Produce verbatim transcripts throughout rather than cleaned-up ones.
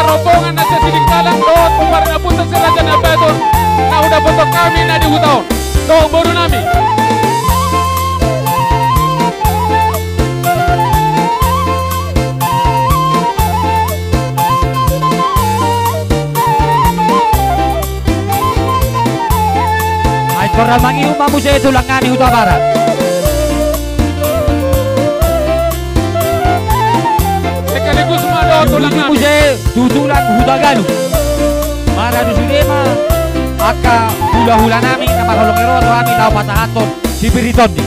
Rombongan na sian Sidikalang dohot Pomparan na Punta si Raja Nabetol na hudapothon hami na di huta on dohot boru nami. Ai torang mangihut ma muse tulang nami Hutabarat. Sekaligus ma dohot tulang nami. Muse tu tulang Hutagaluh. Maradu sude ma angka hulahula nami na marholong ni roha tu hami laho pasahathon sipir ni tondi.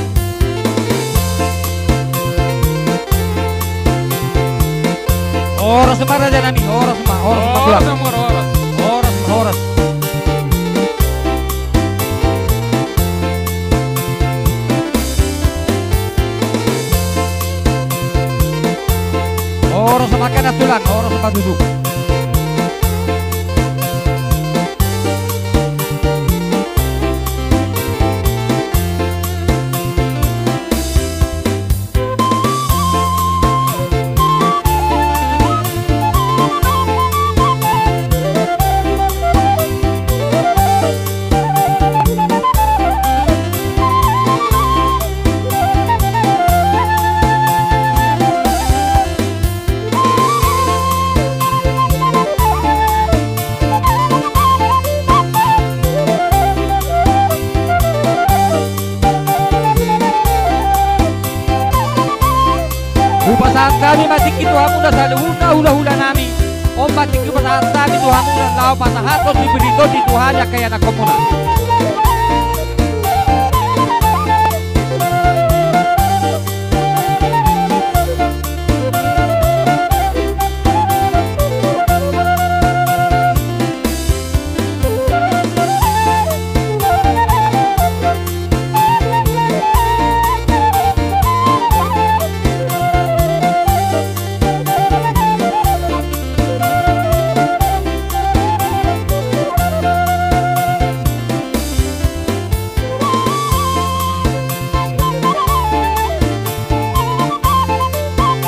Horas ma raja nami, horas ma, horas ma tulang. Horas ma, horas. Horas ma, horas. Horas ma angka na tulang, horas ma tutu. Hupasahat hami ma tingki tu hamuna saluhutna hulahula nami. On ma tingki hupasahat hami tu hamuna laho pasahathon sipir ni tondi tu hami angka ianakhonmuna.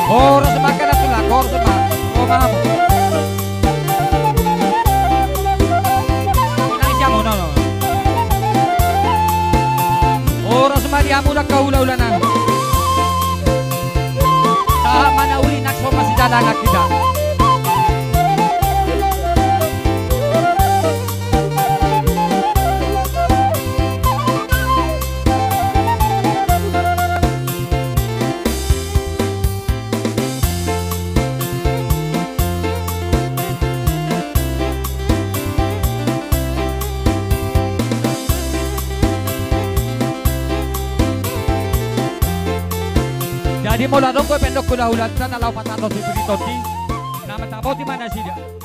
Horas ma angka na tulang, horas ma. Ro ma hamu. Nang siamu, no, no. Horas ma di hamu angka hulahula nami. Sahat ma na uli nang so masidalangan hita. Jadi molo adong dope hulahulanta na laho pasahathon sipir ni tondi, na mantap boti ma nasida.